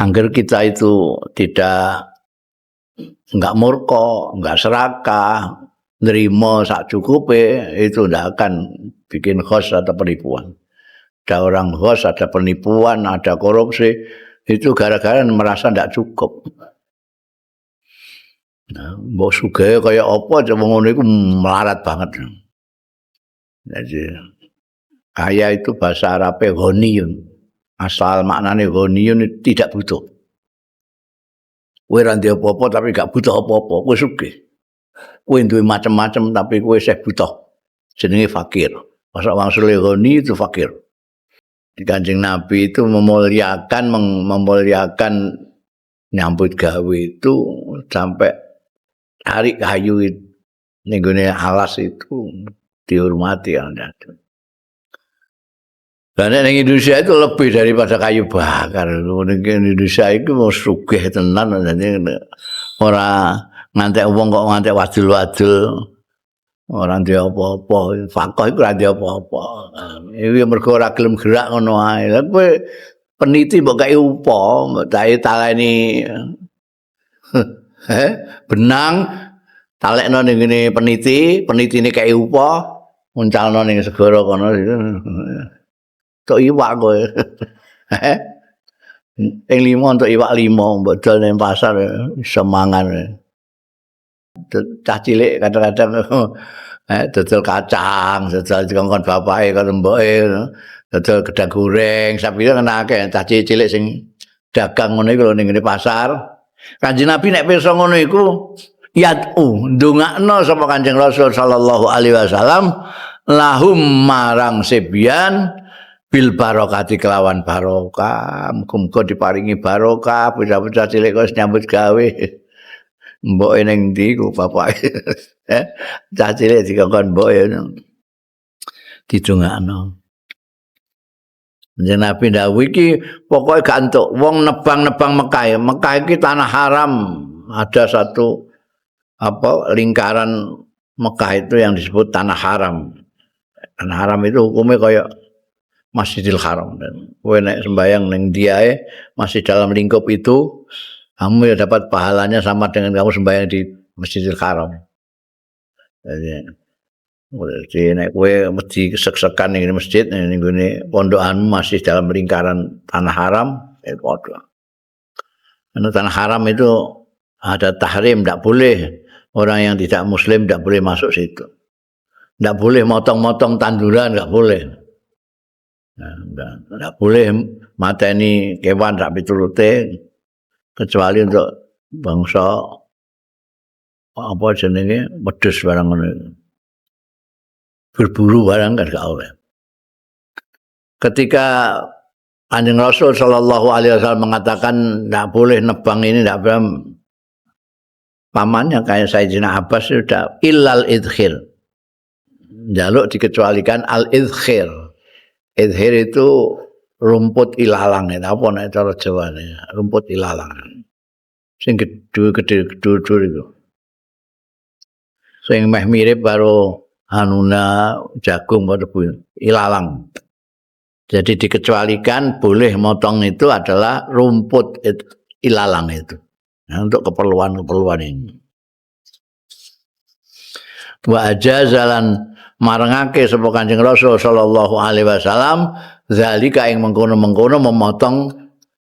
Angger kita itu tidak enggak murka, enggak serakah, nerima sak cukupe, itu ndak akan bikin khos atau penipuan. Ada orang khos, ada penipuan, ada korupsi, itu gara-gara merasa ndak cukup. Nah, mbok sugih kaya apa aja wong ngono iku melarat banget. Jadi kaya itu bahasa Arabe ghaniyun. Asal maknane ghaniyun tidak butuh. Kowe ora ndek apa-apa tapi gak butuh apa-apa, kowe sugih. Kowe duwe macem-macem tapi kowe isih butuh. Jenenge fakir. Masa wangsule ghani itu fakir. Di Kanjeng Nabi itu memuliakan nyambut gawe itu sampai tarik kayu itu ning gone alas itu dihormati ya. Lah nek ning Indonesia itu lebih daripada kayu bakar. Ning Indonesia itu mau sugih tenan, dadi ora ngantek wong kok ngantek wadul-wadul. Ora ndek apa-apa, fakoh iku ora ndek apa-apa. Iku mergo ora gelem gerak ngono ae. Lah kowe peniti mbok kei upa, mbok taleni benang talekno ning ngene peniti, penitine kei upa, uncalno ning segara kono. Tok iwak kowe. Ping 5 untuk iwak 5 mbok dol ning pasar iso mangan. Cah cilik kadang-kadang dodol kacang, dodol dikongkon bapake karo mboke, dodol gedang goreng, sapire kan akeh cah cilik sing dagang ngono iku lho ning ngene pasar. Kanjeng Nabi nek pirsa ngono iku yad'u ndongakno sapa Kanjeng Rasul sallallahu alaihi wasallam lahum marang sebian bil barokati kelawan barokah, muga-muga diparingi barokah, bocah-bocah cilik kok nyambut gawe. Mboke ning ndi ku bapake. Cah cilik dikongkon mboke didongakno. Kanjeng Nabi ndhawuh iki pokoke gak entuk wong nebang-nebang Mekah. Mekah iki tanah haram. Ada satu apa lingkaran Mekah itu yang disebut tanah haram. Tanah haram itu hukumnya kaya Masjidil Haram. Kowe nek sembayang ning ndi ae masih dalam lingkup itu, kamu ya dapat pahalanya sama dengan kamu sembahyang di Masjidil Haram. Jadi nek kowe mesti sek-sekan ning masjid ning nggone pondokanmu masih dalam lingkaran tanah haram, ya padha. Karena tanah haram itu ada tahrim, ndak boleh orang yang tidak muslim ndak boleh masuk situ. Ndak boleh motong-motong tanduran, nggak boleh. Nah, ndak boleh mateni kewan sak piturute kecuali untuk bangsa apa jenenge wedhus barang ngono. Berburu barang kan gak oleh. Ketika Kanjeng Rasul sallallahu alaihi wasallam mengatakan ndak boleh nebang ini, ndak boleh, pamannya kayak Sayyidina Abbas sudah illal idkhir. Njaluk dikecualikan al idkhir. Idkhir itu rumput ilalang, ya. Apa nek cara Jawane? Rumput ilalang. Sing gedhe-gedhe dhuwur iku. Sing meh mirip karo anuna jagung padha ilalang. Jadi dikecualikan boleh motong itu adalah rumput ilalang itu. Nah, untuk keperluan-keperluan ini. Wa ajazalan marengake sapa Kanjeng Rasul sallallahu alaihi wasallam zalika ing mengkono-mengkono memotong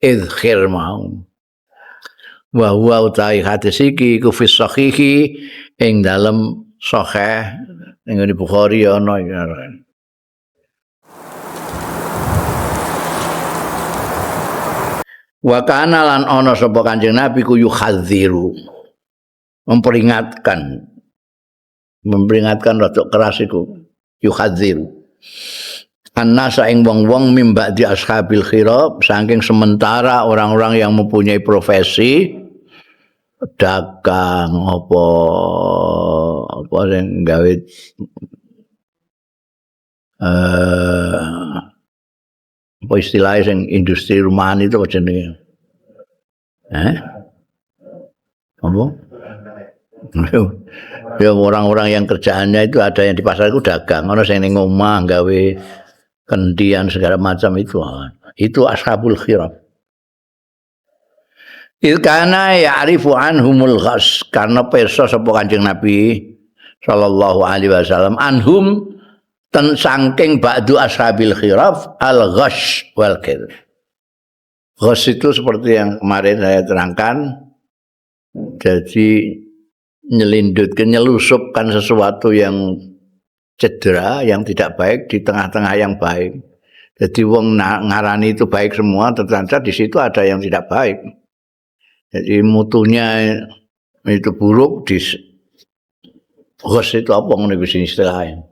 idkhir mau. Wa huwa utawi hadis iki iku fi sahihi ing dalem sahih ning Bukhari ana iki. Wa kana lan ana sapa Kanjeng Nabi ku yuhadziru, memperingatkan, memperingatkan rada keras iku yuhadziru annasa ing wong-wong mimba di ashabil khirab, saking sementara orang-orang yang mempunyai profesi dagang apa apa sing gawe apa istilahnya sing industri rumahan itu apa jenenge? Apa? Ya orang-orang yang kerjaannya itu ada yang di pasar itu dagang, ono sing ning omah gawe kendian segala macam itu. Itu ashabul khirab. Ilkana ya'rifu anhumul ghas, karena pirsa sapa Kanjeng Nabi sallallahu alaihi wasallam anhum ten saking ba'du ashabil khiraf al ghash wal kir. Ghash itu seperti yang kemarin saya terangkan, jadi nyelindutkan, nyelusupkan sesuatu yang cedera, yang tidak baik di tengah-tengah yang baik. Jadi wong ngarani itu baik semua, ternyata di situ ada yang tidak baik. Jadi mutunya itu buruk di ghash itu apa ngono iku sing istilahnya?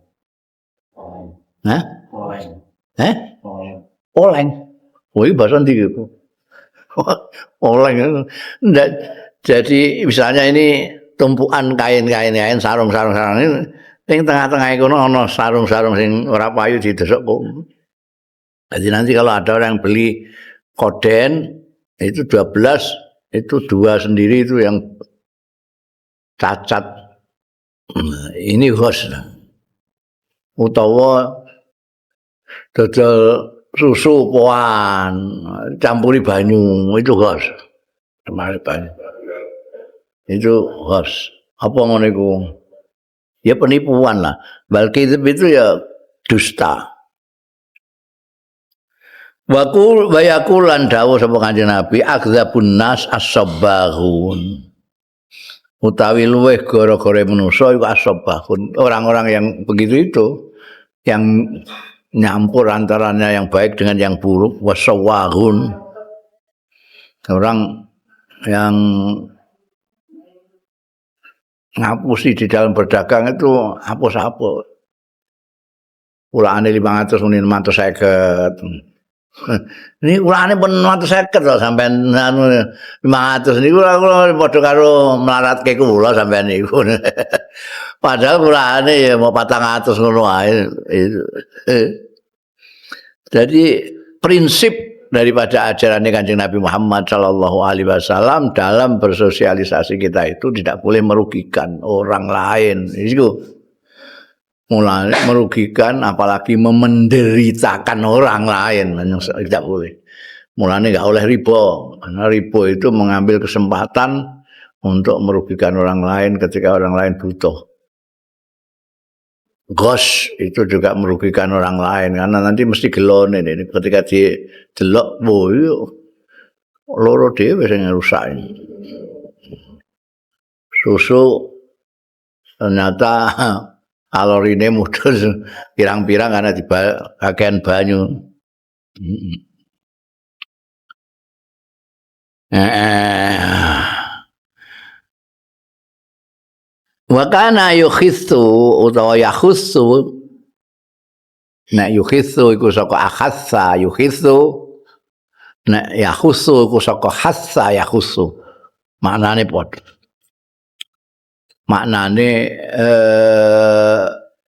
Hah? Oleng. Hah? Oleng. Oleng. Oh, iki bahasa ndi iku? Oleng. Ndak. Jadi misalnya ini tumpukan kain-kain, kain sarung-sarung sarung ini, ning tengah-tengah iku ana sarung-sarung sing ora payu didesuk kok. Jadi nanti kalau ada orang beli koden itu 12, itu 2 sendiri itu yang cacat. Ini ghash. Utawa dodol susu poan campuri banyu itu ghash. Campuri banyu. Itu ghash. Apa ngono iku? Ya penipuan lah. Bal kadzib itu ya dusta. Wa qul wa yaqulan dawuh sapa Kanjeng Nabi akdzabun nas as-sabbahun. Utawi luweh gara-gara manusa iku as-sabbahun. Orang-orang yang begitu itu yang nyampur antaranya yang baik dengan yang buruk, wasawahun. Orang yang ngapusi di dalam berdagang itu hapus-hapus. Ulakane 500 muni 650. Ini ulakane pun 650 lho sampean anu 500 niku kula padha karo melaratke kula sampean niku. Padahal ulakane ya mau 400 ngono ae. Jadi prinsip daripada ajaran Kanjeng Nabi Muhammad sallallahu alaihi wasallam dalam bersosialisasi kita itu tidak boleh merugikan orang lain. Itu mulai merugikan apalagi memenderitakan orang lain, tidak boleh. Mulane nggak oleh riba, karena riba itu mengambil kesempatan untuk merugikan orang lain ketika orang lain butuh. Ghash itu juga merugikan orang lain karena nanti mesti gelone ini ketika didelok, wo iya, loro dhewe sing rusak ini. Susu ternyata kalorine mudhun pirang-pirang karena kakean banyu. Wa kana yukhissu utawa yakhussu. Nek yukhissu iku saka akhassa yukhissu, nek yakhussu iku saka khassa yakhussu. Maknane padha. Maknane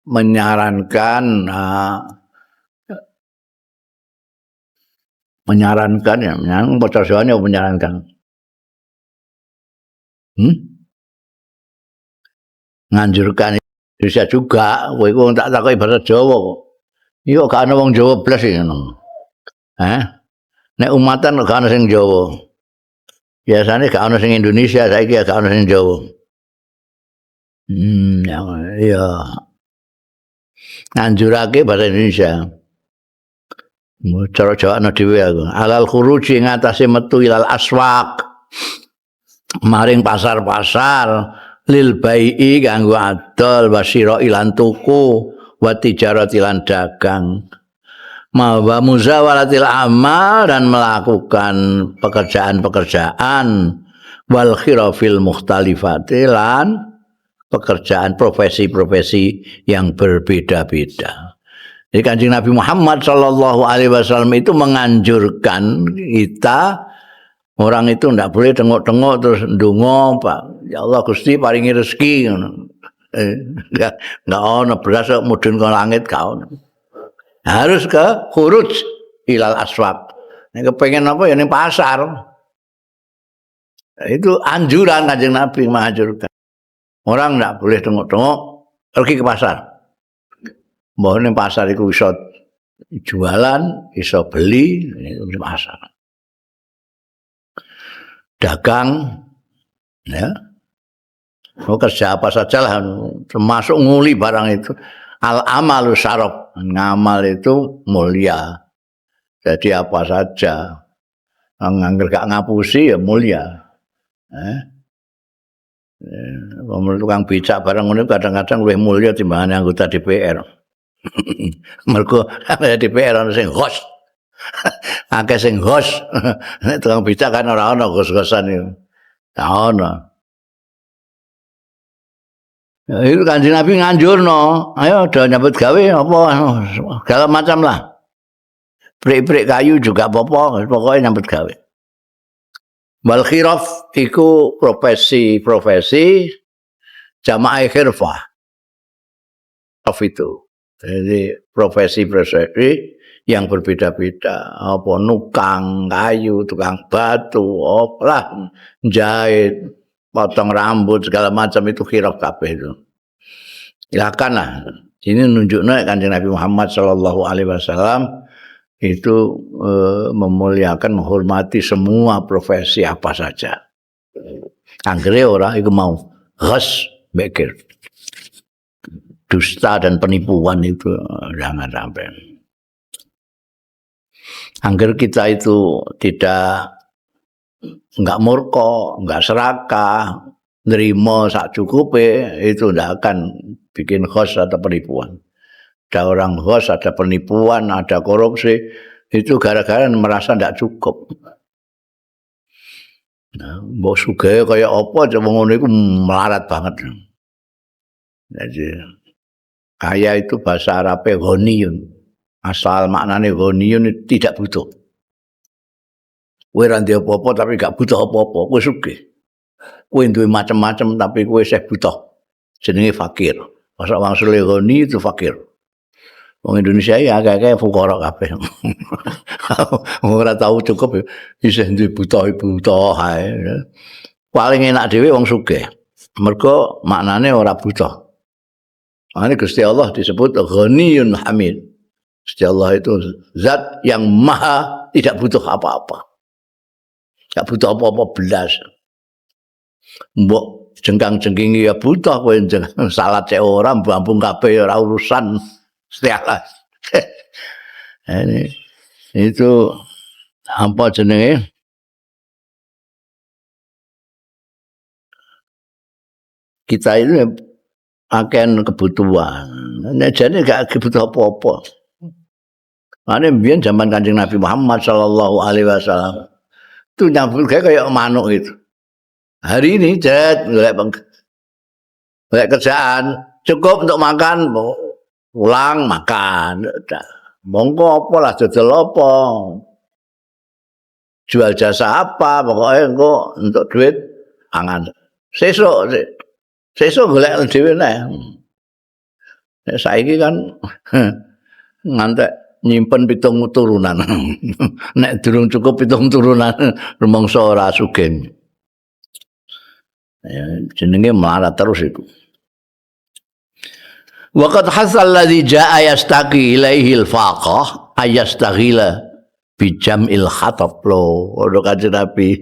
menyarankan, menyarankan ya, menyarankan bocor Jawane menyarankan. Nganjurkan bisa juga, kowe iku tak takoki bahasa Jawa kok. Iya gak ana wong Jawa blas iki ngono. Hah? Nek umatan kok gak ana sing Jawa. Biasane gak ana sing Indonesia, saiki gak ana sing Jawa. Ya, iya. Nganjurake bahasa Indonesia. Cara Jawa dhewe aku. Alal khuruji ngatasé metu ilal aswaq. Maring pasar-pasar lil bai'i kanggo adol wasira ilan tuku wa tijarati lan dagang. Ma wa muzawalatil amal dan melakukan pekerjaan-pekerjaan wal khirafil mukhtalifati lan pekerjaan profesi-profesi yang berbeda-beda. Jadi Kanjeng Nabi Muhammad sallallahu alaihi wasallam itu menganjurkan kita orang itu ndak boleh tengok-tengok terus ndonga, Pak. Ya Allah Gusti paringi rezeki ngono. Nggak ono beras kok mudhun ke langit gak ono. Harus ke khuruj ilal aswaq. Nek kepengin apa ya ning pasar. Itu anjuran Kanjeng Nabi menganjurkan. Orang ndak boleh tengok-tengok pergi ke pasar. Mbah ning pasar iku iso jualan, iso beli, itu di pasar. Dagang ya. Oh, kerja apa sajalah, termasuk nguli barang itu. Al amalu syaraf, ngamal itu mulia. Jadi apa saja, ngangger gak ngapusi ya mulia. Wong tukang becak barang ngono kadang-kadang luwih mulia timbangane anggota DPR. Mergo DPR ana sing hos. Akeh sing hos. Nek tukang becak kan ora ana hos-hosan iku. Ora ana. Ya, itu Kanjeng Nabi nganjurno, ayo do nyambut gawe apa segala macam lah. Prik-prik kayu juga apa-apa, pokoknya nyambut gawe. Wal khiraf iku profesi-profesi jamaah khirfah. Khiraf itu. Jadi profesi-profesi yang berbeda-beda, apa nukang kayu, tukang batu, apa lah, jahit, potong rambut segala macam itu khiraf kabeh itu. Silakan lah. Ini nunjukno Kanjeng Nabi Muhammad sallallahu alaihi wasallam itu memuliakan, menghormati semua profesi apa saja. Anggere ora iku mau ghas mikir. Dusta dan penipuan itu jangan sampai. Angger kita itu tidak, enggak murka, enggak serakah, nerimo sak cukupe, itu ndak akan bikin khos atau penipuan. Ada orang khos, ada penipuan, ada korupsi, itu gara-gara merasa ndak cukup. Nah, mbok sugih kaya apa coba ngono iku melarat banget. Jadi kaya itu bahasa Arabe ghaniyun. Asal maknane ghaniyun itu tidak butuh. Kowe ora duwe apa-apa tapi gak butuh apa-apa, kowe sugih. Kowe duwe macem-macem tapi kowe isih butuh. Jenenge fakir. Masa wangsule ghani itu fakir. Wong Indonesia ya akeh-akeh fuqara kabeh. Ora tau cukup ya, isih duwe butuh-butuh ae. Paling enak dhewe wong sugih. Mergo maknane ora butuh. Makane Gusti Allah disebut Ghaniyun Hamid. Gusti Allah itu zat yang maha tidak butuh apa-apa. Gak butuh apa-apa belas. Mbok jengkang-jengkingi ya butuh, kowe salat cek ora, mbambung kabeh ya ora urusan. Setialah. Ini itu apa jenenge? Kita itu akan kebutuhan. Nek jane gak butuh apa-apa. Mane mbiyen zaman Kanjeng Nabi Muhammad sallallahu alaihi wasallam itu nyambut gawe kayak manuk itu. Hari ini jet golek kerjaan cukup untuk makan, pulang makan. Monggo apa lah, dodol apa, jual jasa apa, pokoknya engko untuk duit angan. Sesuk sesuk golek dhewe neh. Nek saiki kan ngantek nyimpen 7 turunan. Nek durung cukup 7 turunan rumangsa ora sugih. Ya, jenenge melarat terus iku. Waqad hasal ladzi jaa yastaqi ilaihi al-faqah ayastaghila bi jam'il khatab lo ono Kanjeng Nabi.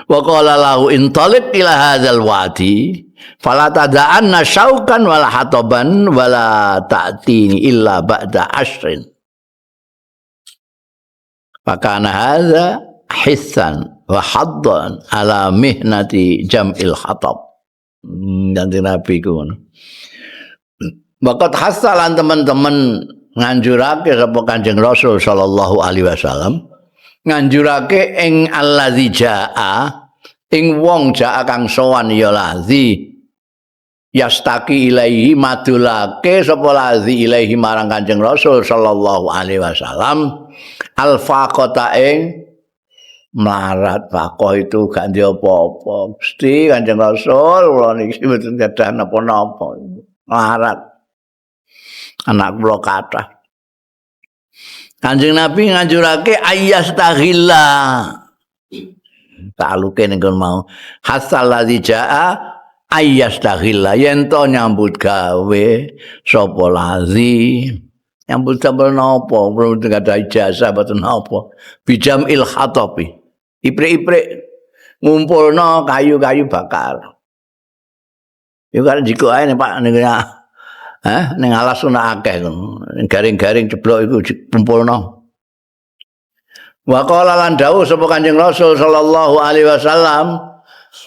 Wa qala lahu intaliq ila hadzal wadi fala tada'anna syaukan wala hataban wala ta'tini illa ba'da ashrin. Fakana hadza hissan wa haddan ala mihnati jam'il khatab. Kanjeng Nabi ku ngono. Waqad hasalan teman-teman nganjurake sapa Kanjeng Rasul sallallahu alaihi wasallam nganjurake ing allazi jaa ing wong jaa kang sowan ya lazi yastaki ilaihi madulake sapa lazi ilaihi marang Kanjeng Rasul sallallahu alaihi wasallam alfaqata ing melarat. Faqah itu gak ndek apa-apa. Gusti Kanjeng Rasul kula niki mboten gadah napa-napa, melarat. Anak kula kathah. Kanjeng Nabi nganjurake ayastaghilla. Taluke ning kono mau. Hasal ladzi jaa ayastaghilla yen to nyambut gawe sapa lazi. Nyambut damel napa? Mboten gadah ijazah mboten napa. Bijam il khatabi. Iprik-iprik Ngumpulno kayu-kayu bakar. Iku kan jikuk ae ning Pak ning ning alas ono akeh ngono. Garing-garing ceblok iku kumpulno. Wa qala lan dawuh sapa Kanjeng Rasul sallallahu alaihi wasallam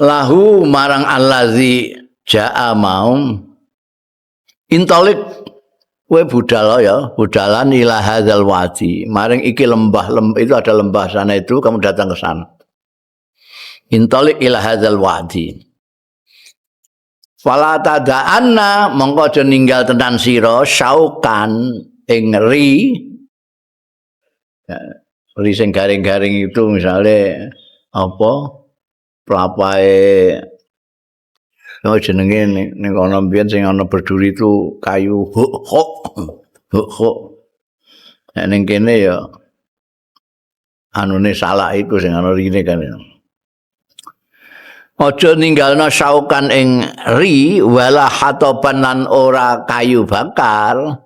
lahu marang allazi jaa maum intolik kowe budal ya, budalan ila hadzal wadi. Maring iki lembah, itu ada lembah sana itu, kamu datang ke sana. Intolik ila hadzal wadi. Fala tada'anna mongko aja ninggal tenan sira syaukan ing ri. Ya, ri sing garing-garing itu misalnya apa? Pelapae oh jenenge ning kono mbiyen sing ana berduri itu kayu huk-huk. Huk-huk. Nek ning kene ya anune salah iku sing ana rine kan. Aja ninggalno syaukan ing ri wala hatoban lan ora kayu bakar.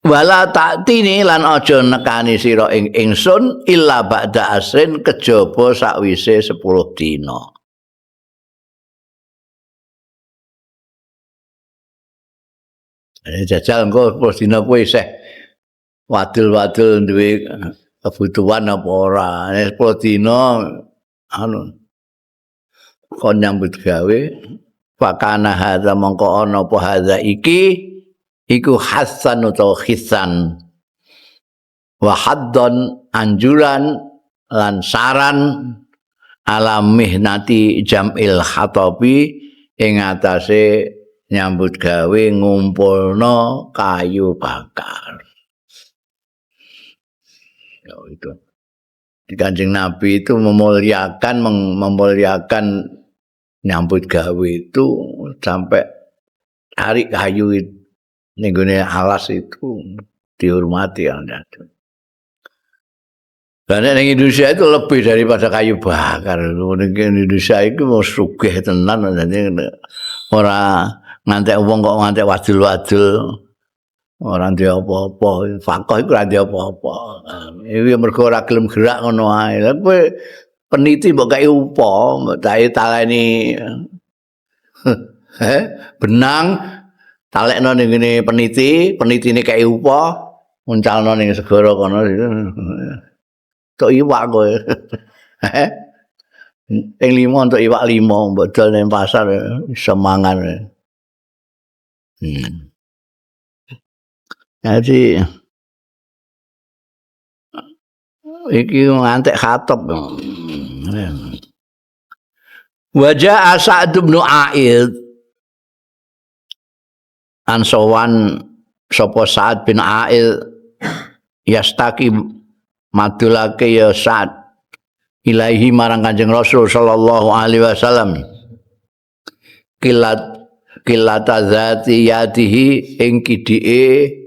Wala ta'tini lan aja nekani sira ing ingsun illa ba'da asrin kejaba sakwise 10 dina. Jajal engko 10 dina kuwi isih wadul-wadul duwe kebutuhan apa ora. 10 dina anu kon nyambut gawe fakana hadza mongko ana apa hadza iki iku hasan utawa khisan wa haddon anjuran lan saran ala mihnati jam'il khatabi ing atase nyambut gawe ngumpulno kayu bakar. Ya itu. Di Kanjeng Nabi itu memuliakan nyambut gawe itu sampai tarik kayu itu ning gone alas itu dihormati anda. Karena ning Indonesia itu lebih daripada kayu bakar. Ning Indonesia itu mau sugih tenan dadi ora ngantek wong kok ngantek wadul-wadul. Ora ndek apa-apa, fakoh iku ora ndek apa-apa. Iku mergo ora gelem gerak ngono ae. Lah kowe peniti mbok kei upa, mbok taleni benang talekno ning ngene peniti, penitine kei upa, uncalno ning segara kono. Tok iwak kowe. Ping 5 entuk iwak 5 mbok dol ning pasar iso mangan. Jadi iki ngantek khatib. Wa jaa Sa'd bin A'id ansowan sapa Sa'd bin A'id yastaki madulake ya Sa'd ilahi marang Kanjeng Rasul sallallahu alaihi wasallam kilat kilata zati yadihi ing kidike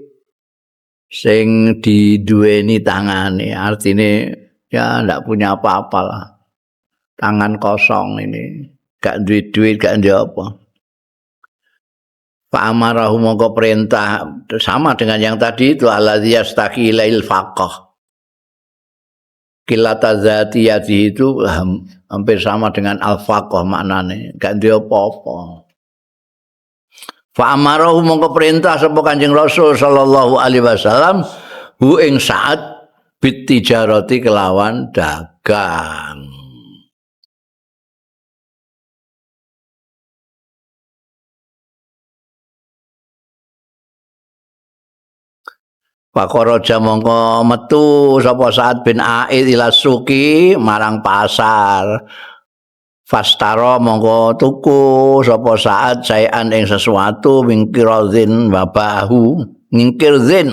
sing diduweni tangane, artine ya ndak punya apa-apa lah, tangan kosong ini, gak duwe duit, gak duwe apa. Fa amarahu mongko perintah sama dengan yang tadi itu allazi yastaqi ilail faqah. Kilata zati yadihi itu hampir sama dengan al faqah maknane, gak duwe apa-apa. Fa amarahu mongko perintah sapa Kanjeng Rasul sallallahu alaihi wasallam hu ing saat bitijarati kelawan dagang. Pakaraja mongko metu sapa Sa'ad bin A'id ila suki marang pasar. Fastara mongko tuku sapa Sa'ad saean ing sesuatu mingkirazin babahu ngingkirzin.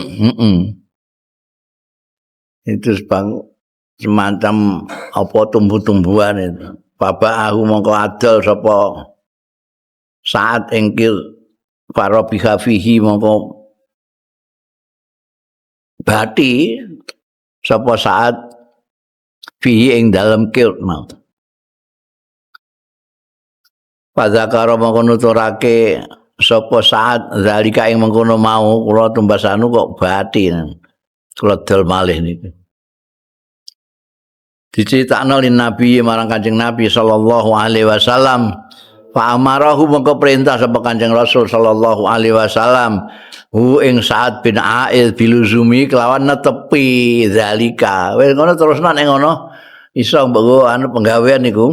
Itu semacam apa tumbuh-tumbuhan itu. Babahu mongko adol sapa Sa'ad ing kir farabiha fihi mongko bati sapa Sa'ad fihi ing dalem kir mau. Fadzakara mongko nuturake sapa Sa'ad zalika ing mengkono mau kula tumbasanu kok bati kula dol malih niku. Diceritakno lin Nabi marang Kanjeng Nabi sallallahu alaihi wasallam. Fa amarahu mengko perintah sapa Kanjeng Rasul sallallahu alaihi wasallam hu ing Sa'ad bin A'id biluzumi kelawan netepi zalika. Wis ngono terusno nek ngono iso mbok anu penggawean niku.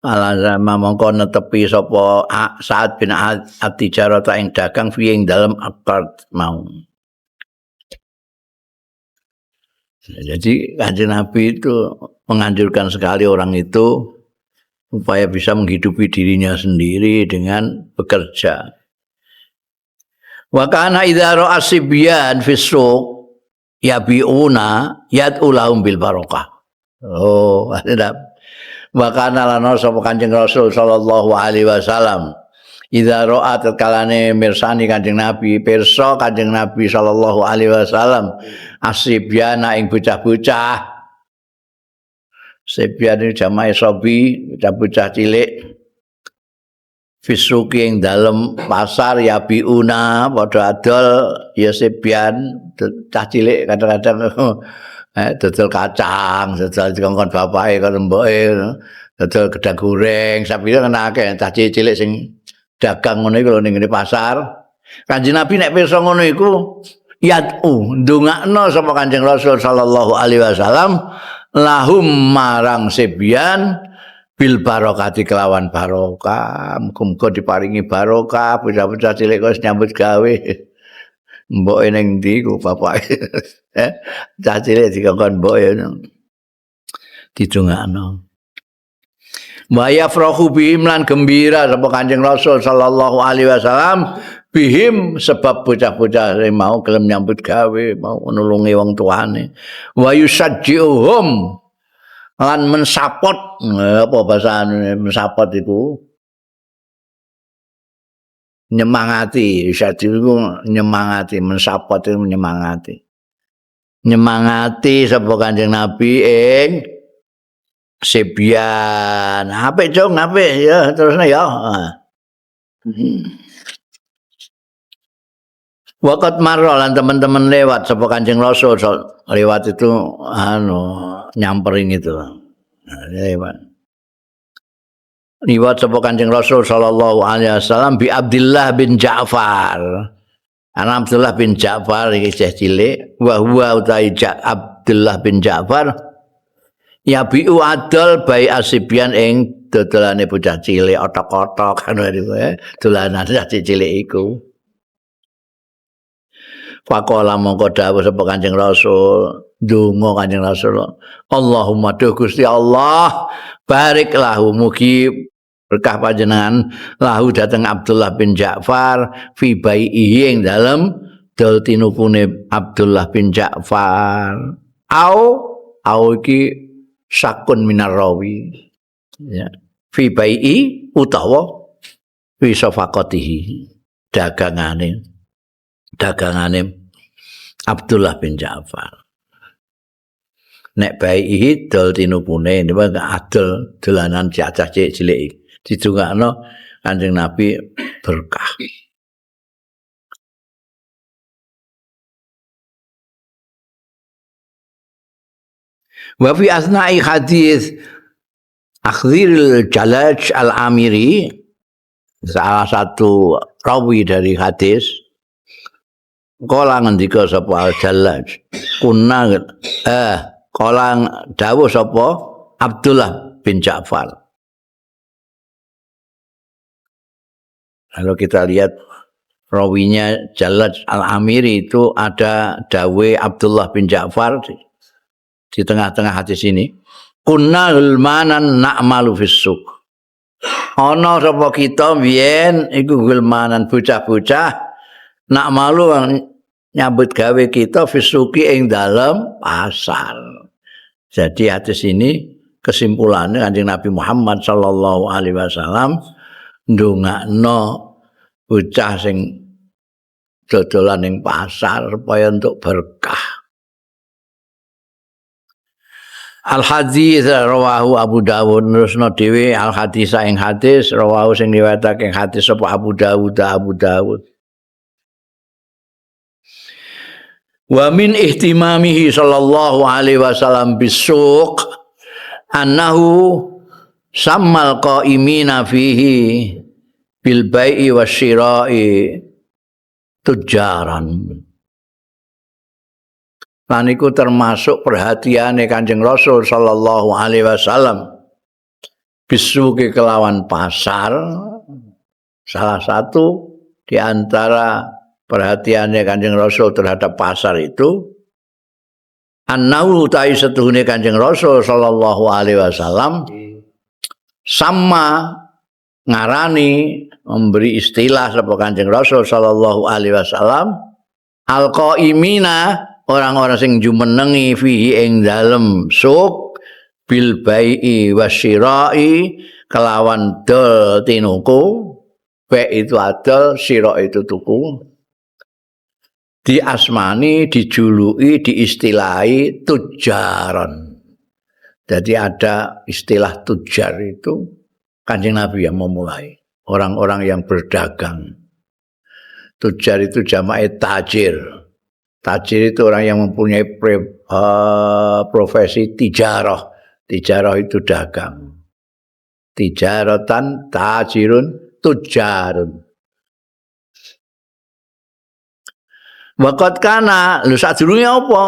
Alazama mongko netepi sapa Sa'ad bin A'id atijarata ing dagang fi ing dalem akad mau. Jadi Kanjeng Nabi itu menganjurkan sekali orang itu supaya bisa menghidupi dirinya sendiri dengan bekerja. Wa kana idza ra'a sibyan fi suq yabi'una yad'u lahum bil barakah. Oh, ada. Wa kana lana sapa Kanjeng Rasul sallallahu alaihi wasallam idza ra'a tatkalane mirsani Kanjeng Nabi, pirsa Kanjeng Nabi sallallahu alaihi wasallam asibyana ing bocah-bocah. Sibyan iki jamae sobi, bocah-bocah cilik. Fisuki ing dalem pasar yabiuna padha adol ya sibyan, cah cilik kadang-kadang dodol kacang, dodol dikongkon bapake karo mboke, dodol gedang goreng, sapire kan akeh cah cilik sing dagang ngono iku lho ning ngene pasar. Kanjeng Nabi nek pirsa ngono iku yad'u ndongakno sapa Kanjeng Rasul sallallahu alaihi wasallam lahum marang sibyan bil barokati kelawan barokah. Muga-muga diparingi barokah, bocah-bocah cilik kok nyambut gawe. Mboke ning ndi ku bapake. Cah cilik dikongkon mboke didongakno. Wa yafrahu bihim lan gembira sapa Kanjeng Rasul sallallahu alaihi wasallam bihim sebab bocah-bocah sing mau gelem nyambut gawe, mau nulungi wong tuane. Wa yusajji'uhum lan mensapot, apa bahasane mensapot iku? Nyemangati, yusajji'u iku nyemangati, mensapot iku menyemangati. Nyemangati sapa Kanjeng Nabi ing Sibyan. Apik, Cung, apik ya, terusne ya. Waqat marra lan teman-teman lewat sapa Kanjeng Rasul lewat itu anu nyamperin itu. Lewat. Liwat sapa Kanjeng Rasul sallallahu alaihi wasallam bi Abdullah bin Ja'far. Ana Abdullah bin Ja'far iki isih cilik, wa huwa utai Abdullah bin Ja'far ya bi'u adol bai asibyan ing dodolane bocah cilik otok-otok ngono iku dolanan cah cilik iku. Faqala mongko dawuh sapa Kanjeng Rasul, ndonga Kanjeng Rasul, Allahumma duh Gusti Allah, barik lahu mugi berkah panjenengan lahu dhateng Abdullah bin Ja'far fi bai'ihi ing dalem dol tinupune Abdullah bin Ja'far. Au au iki sakun minar rawi ya fi bai'i utawa fi safaqatihi dagangane Abdullah bin Ja'far. Nek bai'i dol tinupune niku adol dolanan cacah cilik-cilik didongakno Kanjeng Nabi berkah. Wa fi asna'i hadis Akhzir al-Jalaj al-Amiri, salah satu rawi dari hadis, kala ngendika sapa al-Jalaj, kunna kala dawuh sapa Abdullah bin Ja'far. Kalau kita lihat rawinya Jalaj al-Amiri itu ada dawe Abdullah bin Ja'far di tengah-tengah hadis ini. Kunna gulmanan na'malu fis-suq. Ana sapa kita biyen iku gulmanan bocah-bocah na'malu nyambut gawe kita fis-suqi ing dalem pasar. Jadi hadis ini kesimpulannya Kanjeng Nabi Muhammad sallallahu alaihi wasallam ndongakno bocah sing dodolan ing pasar supaya untuk berkah. Al hadis rawahu Abu Dawud, nusno dhewe al hadis ing hadis rawahu sing riwayatake hadis sapa Abu Dawud Abu Dawud. Wa min ihtimamihi sallallahu alaihi wasallam bisuq annahu sammal qaimina fihi bil bai'i wasyira'i tujaran. Lan iku termasuk perhatiane Kanjeng Rasul sallallahu alaihi wasallam bisuki kelawan pasar. Salah satu di antara perhatiannya Kanjeng Rasul terhadap pasar itu annahu ta'i setuhune Kanjeng Rasul sallallahu alaihi wasallam sama ngarani memberi istilah sapa Kanjeng Rasul sallallahu alaihi wasallam alqaimina orang-orang sing jumenengi fihi ing dalem suk bil bai'i wasyira'i kelawan dol tinuku. Bai itu adol, sira itu tuku. Diasmani, dijuluki, diistilahi tujaran. Jadi ada istilah tujar itu Kanjeng Nabi yang memulai. Orang-orang yang berdagang. Tujar itu jamae tajir. Tajir itu orang yang mempunyai profesi tijarah. Tijarah itu dagang. Tijaratan, tajirun, tujarun. Waqat kana, lho sadurunge apa?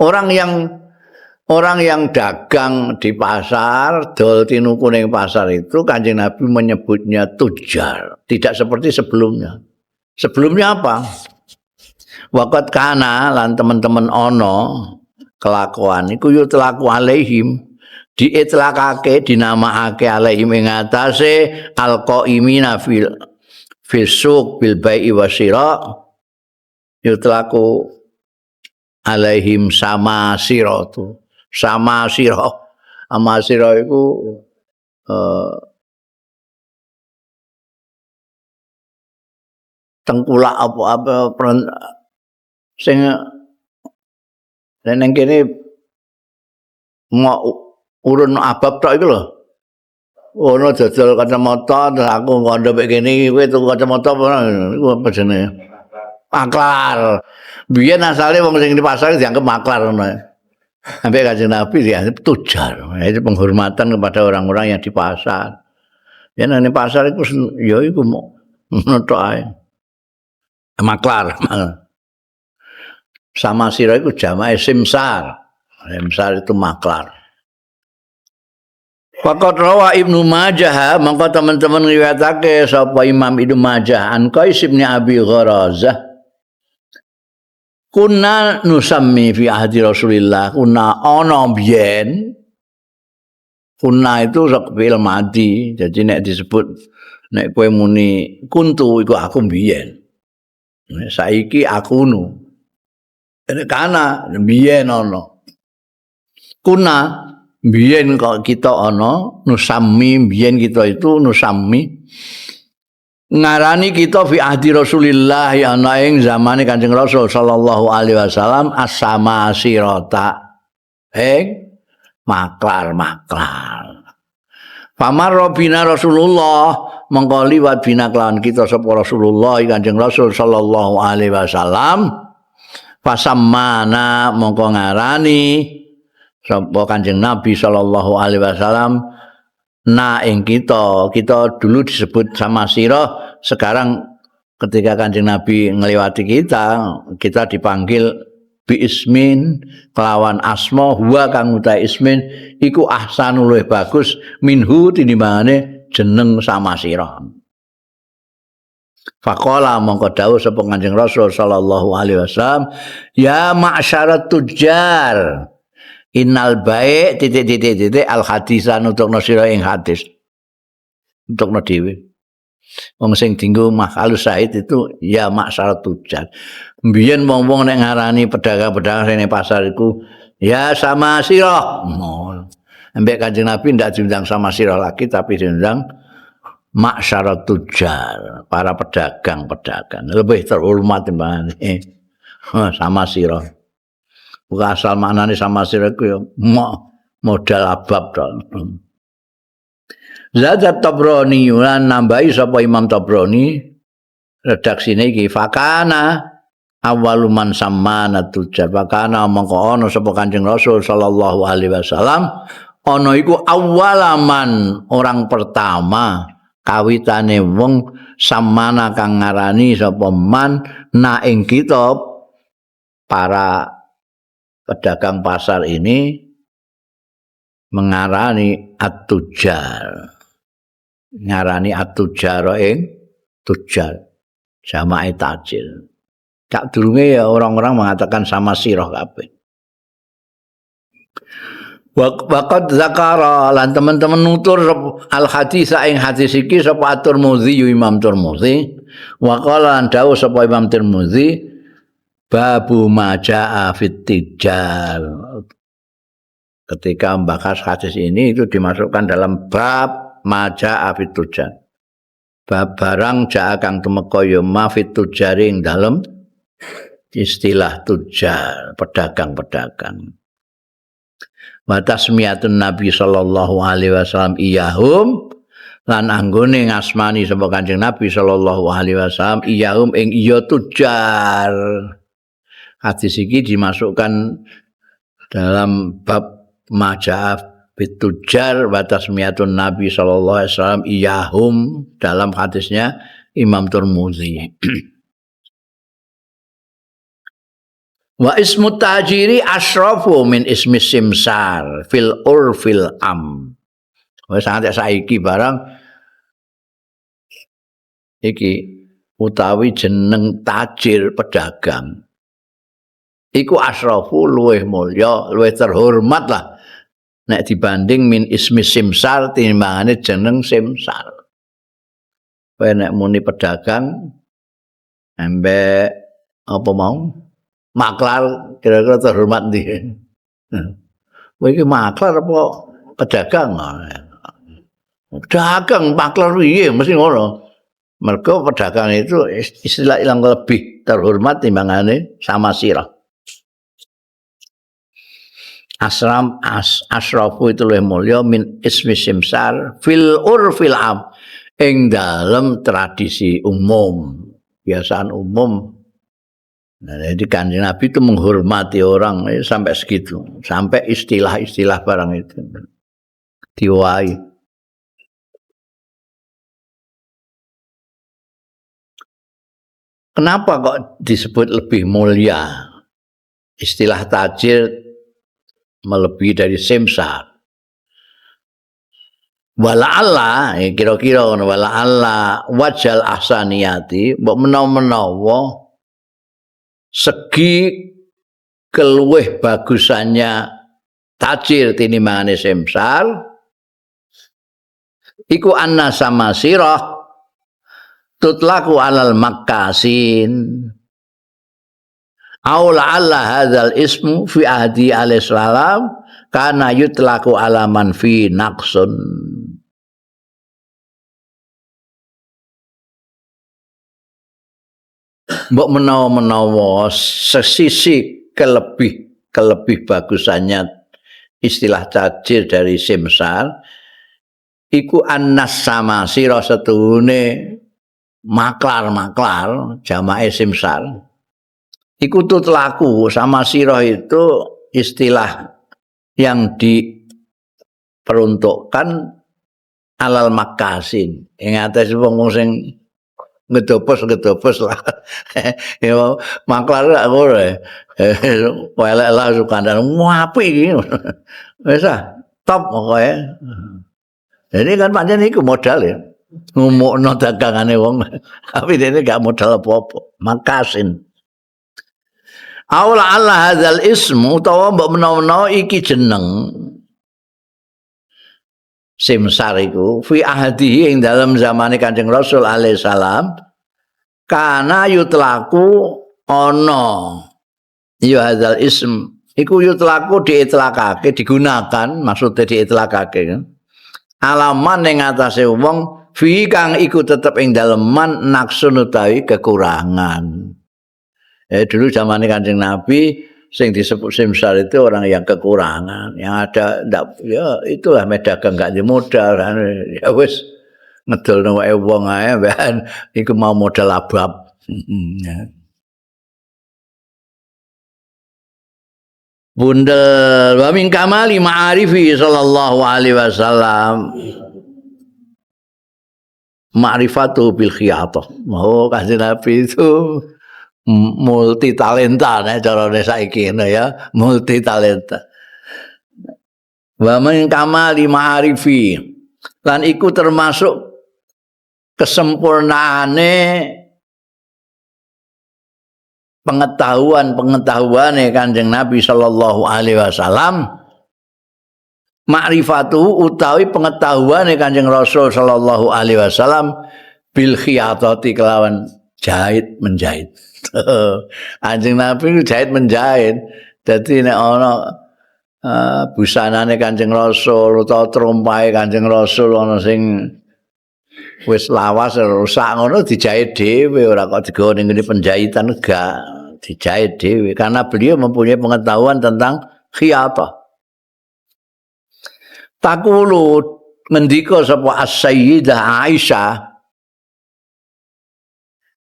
Orang yang dagang di pasar, dol tinuku ning pasar itu Kanjeng Nabi menyebutnya tujar. Tidak seperti sebelumnya. Sebelumnya apa? Waqat kana lan teman-teman ana kelakuan iku yutlaku alaihim, diitlakake dinamakake alaihim ing atase alqaimina fil suq bil bai'i wasyira yutlaku alaihim sama siratu. Sama sira. Sama sira iku tengkulak apa-apa sing ning kene mok urun abab tok iku lho. Ono dodol kacamata terus aku kandha mek kene kowe tuku kacamata apa iku apa jenenge? Maklar. Biyen asale wong sing di pasar dianggap maklar ngono. Sampai Kanjeng Nabi dianggap tujar. Itu penghormatan kepada orang-orang yang di pasar. Ya nang pasar iku ya iku ngono tok ae. Maklar. Sama sira iku jamae simsar. Simsar itu maklar. Faqad rawa Ibnu Majah, mongko teman-teman riwayatake sapa Imam Ibnu Majah an Qais bin Abi Gharazah. Kunna nusammi fi ahdi Rasulillah, kunna ana biyen. Kunna itu fi'il madi, jadi nek disebut nek kowe muni kuntu iku aku biyen. Nek saiki aku nu. Nek kana biyen ana. Kunna biyen kok kita ana nusammi, biyen kita itu nusammi ngarani kita fi ahdi Rasulillah ya ana ing zamane Kanjeng Rasul sallallahu alaihi wasallam as-sama sirata ing maklar-maklar. Famar robina Rasulullah mengko liwat bina kelawan kita sapa Rasulullah Kanjeng Rasul sallallahu alaihi wasallam fasammana mongko ngarani sapa Kanjeng Nabi sallallahu alaihi wasallam na ing kita. Kita dulu disebut sama sirah, sekarang ketika Kanjeng Nabi ngelewati kita, kita dipanggil bi ismin kelawan asma huwa kang utahe ismin iku ahsanu luwih bagus minhu tinimbangane jeneng sama sirah. Faqala mongko dawuh sapa Kanjeng Rasul sallallahu alaihi wasallam ya ma'syarat tujar innal baik titik titik titik al hadisan untuk sira ing hadis untuk dhewe. Wong sing dinggo Mahalus Said itu ya maksar tujar. Mbiyen wong-wong nek ngarani pedagang-pedagang sing ning pasar iku ya sama sira. Ambek Kanjeng Nabi ndak diundang sama sira lagi tapi diundang maksar tujar, para pedagang-pedagang lebih terhormat timbangane sama sira. Bukan asal maknane sama sira iku ya modal abab tok. Zadat Tabrani lan nambahi sapa Imam Tabrani redaksine iki fakana Awalu man samana tujar pakana mongko ana sapa Kanjeng Rasul sallallahu alaihi wasallam ana iku awalaman orang pertama kawitane wong samana kang ngarani sapa man na ing kita para pedagang pasar ini mengarani at-tujar, ngarani at-tujar ing tujar jamae tajir. Cak durunge ya orang-orang mengatakan sama sirah kabeh. Waqad zakara lan teman-teman nutur al hadis ing hadis iki sapa At-Tirmidzi Imam Tirmidzi wa qala lan dawuh sapa Imam Tirmidzi babu ma jaa fit tijar. Ketika membahas hadis ini itu dimasukkan dalam bab ma jaa fit tujar. Bab barang jaa kang tumeka ya ma fit tujari ing dalem istilah tujar, pedagang-pedagang. Wa tasmiyatun Nabi sallallahu alaihi wasallam iyahum lan anggone ngasmani sapa Kanjeng Nabi sallallahu alaihi wasallam iyahum ing iya tujar. Hadis iki dimasukkan dalam bab majaa bitujar wa tasmiyatun Nabi sallallahu alaihi wasallam iyahum dalam hadisnya Imam Tirmidzi. Wa ismu tajiri asrafu min ismi simsar fil urfil am. Wis sampe saiki barang iki utawi jeneng tajir pedagang iku asrafu luwih mulya, luwih terhormat lah nek dibanding min ismi simsar timbangane jeneng simsar. Kowe nek muni pedagang embek apa mau maklar kira-kira terhormat ndi? Kowe iki maklar apa pedagang? Pedagang maklar piye mesti ngono. Mergo pedagang itu istilah yang lebih terhormat timbangane sama sirah. Asram asrafu itu luwih mulya min ismi simsar fil urfil am ing dalem tradisi umum, biasaan umum. Nah, jadi Kanjeng Nabi itu menghormati orang sampai segitu, sampai istilah-istilah barang itu diwai. Kenapa kok disebut lebih mulia? Istilah tajir melebihi dari simsar. Wala Allah, kira-kira ngono, wala Allah wajal ahsaniyati, mbok menawa-menawa segi keluwih bagusannya tajir tinimbangane simsar iku anna sama sirah tutlaku alal makkasin aw la'alla hadzal ismu fi ahdi alaihi salam kana yutlaku ala man fi naqsun. Mbok menawa-menawa sesisi kelebih bagusannya istilah tajir dari simsar iku annas sama sira setuhune maklar-maklar jamae simsar iku tutlaku sama sira itu istilah yang diperuntukkan alal makasin ing atase wong-wong sing ngedopos lah. Ya maklar lak ngono. Welek lah sukandar apik iki. Wis ah, top pokoke. Jadi kan pancen iku modal ya. Ngumukno dagangane wong. Tapi dene gak modal apa-apa. Makasin. Aula alla hadzal ismu utawa mbok menawa-menawa iki jeneng simsar iku fi ahdihi ing dalem zamane Kanjeng Rasul alaihi salam kana yutlaku ana ya hadzal ism iku yutlaku diitlakake digunakan maksudnya diitlakake alaman ing atase wong fi kang iku tetep ing dalem man naksun utawi kekurangan. Dulu zamane Kanjeng Nabi sing disebut simsar itu orang yang kekurangan, yang ada ndak ya itulah medagang gak di modal kan ya wis ngedolno wae wong ae iku mau modal abab. Bundel wa min kamali ma'arifi sallallahu alaihi wasallam ma'rifatu bil khiyatah. Oh, Kanjeng Nabi itu multi talenta nek carane saiki ngono ya, multi talenta. Wa min kamali ma'arifi lan iku termasuk kesempurnaane pengetahuan-pengetahuane Kanjeng Nabi sallallahu alaihi wasallam, makrifatu utawi pengetahuane Kanjeng Rasul sallallahu alaihi wasallam bil khiyatati kelawan jahit menjahit. Kanjeng Nabi jahit menjahit. Dadi nek ana busanane Kanjeng Rasul utawa trompahe Kanjeng Rasul ana sing wis lawas rusak ngono dijahit dhewe, ora kok digawe ning ngene penjahitan, gak, dijahit dhewe karena beliau mempunyai pengetahuan tentang khiyatah. Takulu ngendika sapa As-Sayyidah Aisyah,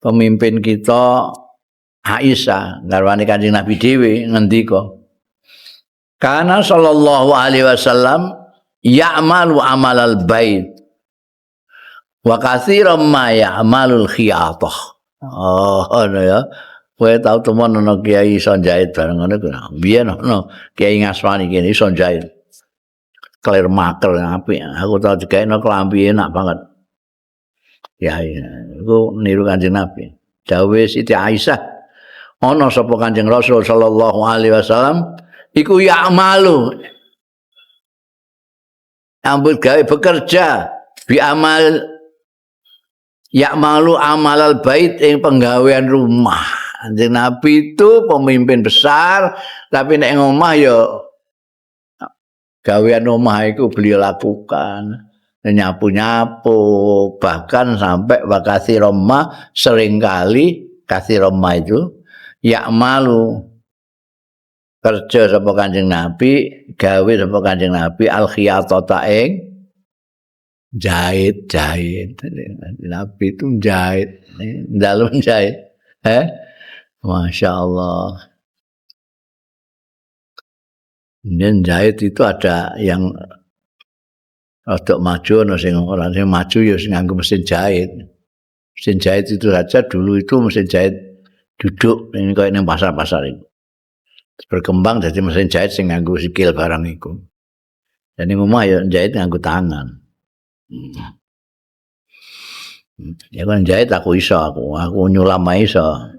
pemimpin kita Aisyah garwane Kanjeng Nabi dhewe ngendika, kana sallallahu alaihi wasallam ya'malu amalal bait wa katsiran ma ya'malul khiyatah. Oh, ngono ya. Kowe tau temen ana kiai iso njahit bareng ngono kuwi. Biyen ana kiai ngasmani kene iso njahit. Klir maker apik. Aku tau digaekno klambi enak banget. Kiai iku niru Kanjeng Nabi. Dawuhe Siti Aisyah, ana sapa Kanjeng Rasul sallallahu alaihi wasallam iku ya'malu ambut gawe bekerja bi amal ya'malu amalal bait ing penggawean rumah. Kanjeng Nabi itu pemimpin besar, tapi nek ngomah ya gawean omah iku beliau lakukan, nyapu-nyapu, bahkan sampai wakasi Roma seringkali kasih Roma itu ya'malu kerja sapa Kanjeng Nabi, gawe sapa Kanjeng Nabi al khiyatata ing jahit-jahit. Nabi itu jahit, dalem jahit. Masya Allah. Dan jahit itu ada yang rodok maju, ana sing ora, sing maju ya sing nganggo mesin jahit. Mesin jahit itu saja dulu itu mesin jahit duduk ini koyo ning pasar-pasar itu. Berkembang jadi mesin jahit sing nganggo sikil barang iku. Dan ning omah ya jahit nganggo tangan. Ya kan jahit aku iso, aku nyulam ae iso.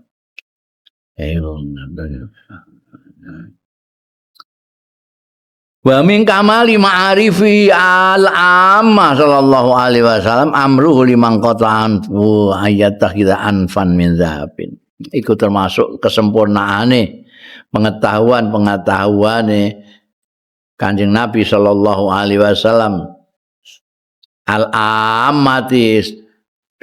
Wa min kamali ma'arifi al-amma sallallahu alaihi wasallam amruhu liman qata'an wa ayatakhidha anfan min zahabin. Iku termasuk kesempurnaane pengetahuan-pengetahuane Kanjeng Nabi sallallahu alaihi wasallam al-ammati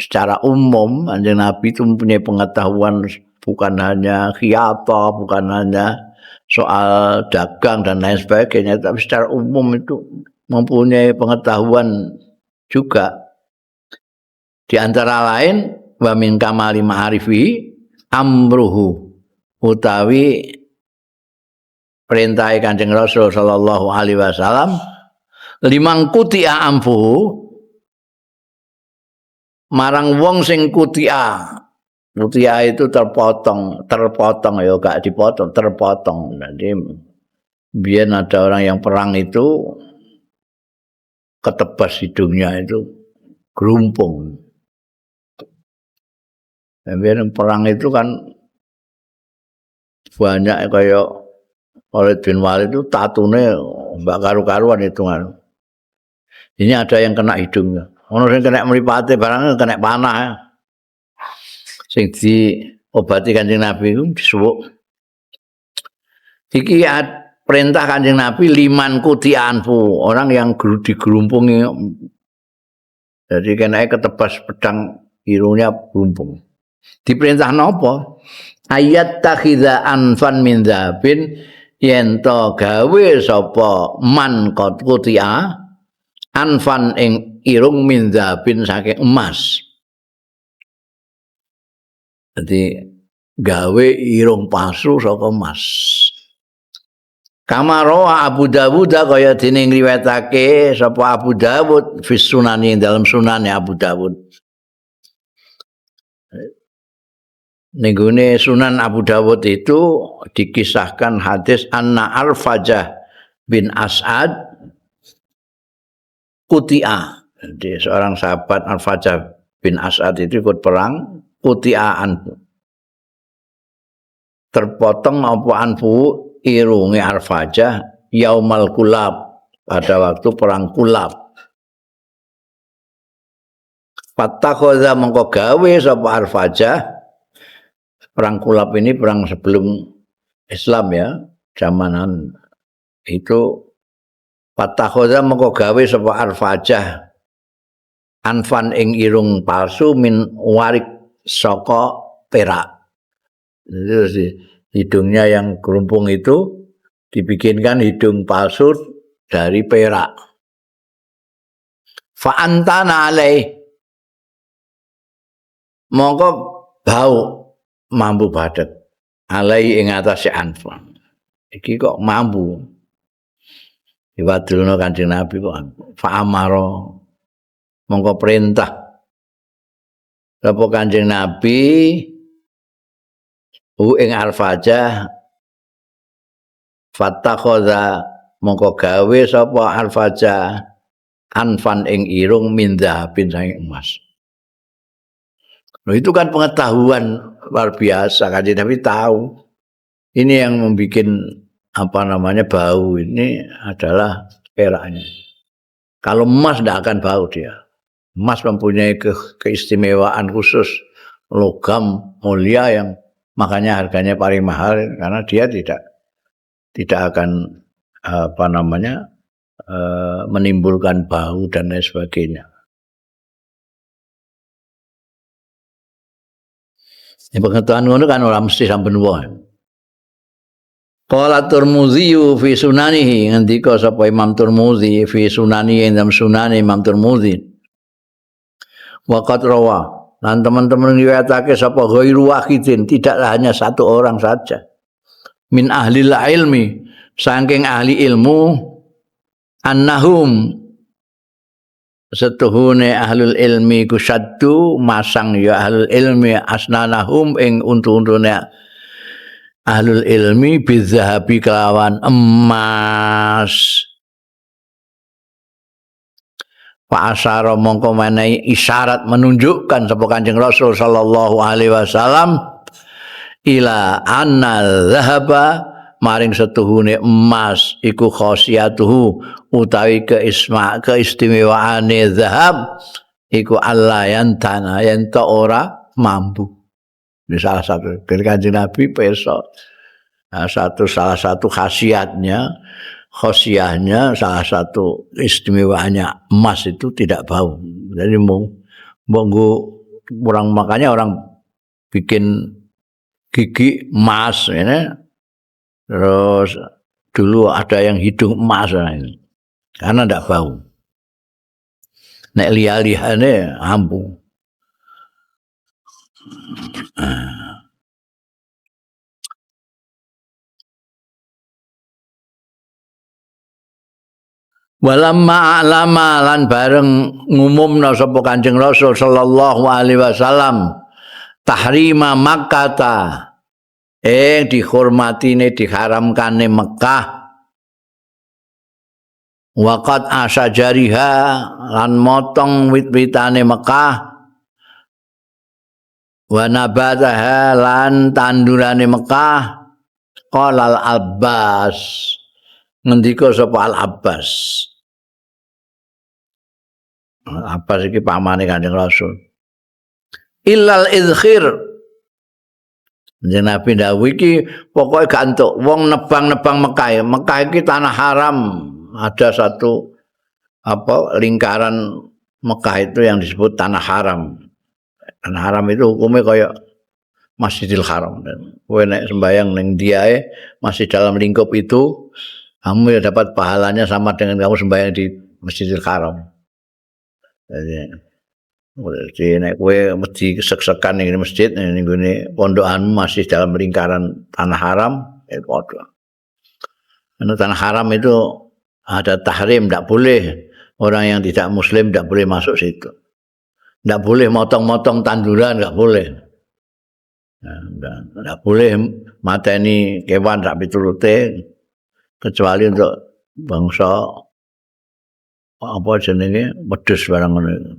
secara umum. Kanjeng Nabi itu mempunyai pengetahuan bukan hanya khiyatah, bukan hanya soal dagang dan lain sebagainya, tapi secara umum itu mempunyai pengetahuan juga. Di antara lain wa min kamali ma'arifi amruhu utawi perintah Kanjeng Rasul sallallahu alaihi wasallam limang kutia amfuhu marang wong sing kutia. Kutia itu terpotong, terpotong ya gak dipotong, terpotong. Jadi biyen ada orang yang perang itu ketebas hidungnya itu gerumpung. Biyen perang itu kan banyak kaya Khalid bin Walid itu tatune mbak karu-karuan hitungan. Ini ada yang kena hidungnya. Ono sing kena mripate barang kena panah. Sing diobati Kanjeng Nabi iku disuwuk. Iki perintah Kanjeng Nabi liman kutianfu, orang yang digerumpungi. Jadi kenake ketebas pedang irungnya grumpung. Diperintah napa? Ayat takhidha anfan min dzabin yen to gawe sapa man kutia anfan ing irung min dzabin saking emas. Jadi gawe irung palsu saka emas. Kama rawa Abu Dawud kaya dene ngriwayatake sapa Abu Dawud fi sunani dalam sunane Abu Dawud. Ning gone Sunan Abu Dawud itu dikisahkan hadis anna Arfajah bin As'ad kuti'a. Jadi seorang sahabat Arfajah bin As'ad itu ikut perang, kuti'a anfu. Terpotong apa anfu irunge Arfajah yaumal kulab, pada waktu perang Kulab. Fattakhadha mongko gawe sapa Arfajah. Perang Kulab ini perang sebelum Islam ya, zamanan itu. Fattakhadha mongko gawe sapa Arfajah anfan ing irung palsu min warik saka perak. Terus hidungnya yang kerumpung itu dibikinkan hidung palsu dari perak. Fa'antana alaih mongko bau mambu badet alai ing atase anfan. Iki kok mambu. Diwadulno Kanjeng Nabi kok fa'amara mongko perintah sapa Kanjeng Nabi hu ing Arfajah fattakhadha mongko gawe sapa Arfajah anfan ing irung min dhahabin saking emas. Loh, itu kan pengetahuan luar biasa. Kanjeng Nabi tahu ini yang membuat bau ini adalah peraknya. Kalau emas tidak akan bau dia. Emas mempunyai keistimewaan khusus, logam mulia yang makanya harganya paling mahal karena dia tidak akan menimbulkan bau dan lain sebagainya. Ya, pengetahuan ngono kan ora mesti sampeyan wae. Qala Tirmidzi fi sunanihi, ngendika sapa Imam Tirmidzi fi sunani ing dalam sunane Imam Tirmidzi. Wa qad rawa, lan teman-teman riwayatake sapa ghairu wahidin, tidak hanya satu orang saja. Min ahli ilmi, saking ahli ilmu, annahum setuhune ahlul ilmi kusaddu masang ya ahlul ilmi asnanahum ing untu-untune ahlul ilmi bizahabi kelawan emas. Fa asyara mongko menehi isyarat menunjukkan sapa Kanjeng Rasul sallallahu alaihi wasallam ila anna zahaba maring setuhune emas iku khosiyatuhu utawi keistimewaane zahab iku alla yantana yen ta ora mampu. Ini salah satu dari Kanjeng Nabi peso. Nah, salah satu khasiatnya, khosiahnya, salah satu istimewaannya emas itu tidak bau. Jadi monggo orang, makanya orang bikin gigi emas ini. Terus dulu ada yang hidung emas ini, karena ndak bau. Nek liya-liyane ampuh. Walamma a'lama lan bareng ngumumna sapa Kanjeng Rasul sallallahu alaihi wasallam tahrima Makkah dihormatine diharamkane Mekah waqat asajariha lan motong wit-witane Mekah wa nabataha lan tandurane Mekah qala al Abbas ngendika sapa Al Abbas. Al Abbas iki pamane Kanjeng Rasul. Illal idkhir. Kanjeng Nabi dawuh iki pokoke gak entuk wong nebang-nebang Mekah. Mekah iki tanah haram. Ada satu lingkaran Mekah itu yang disebut tanah haram. Tanah haram itu hukumnya kaya Masjidil Haram. Kowe nek sembayang ning diae masih dalam lingkup itu, kamu ya dapat pahalanya sama dengan kamu sembahyang di Masjidil Haram. Jadi nek kowe mesti sek-sekan ning masjid ning nggone pondokanmu masih dalam lingkaran tanah haram, ya padha. Karena tanah haram itu ada tahrim, tidak boleh orang yang tidak muslim tidak boleh masuk situ. Tidak boleh motong-motong tanduran, tidak boleh. Tidak boleh mateni kewan sak piturute kecuali untuk bangsa apa jenenge wedhus barang ngono.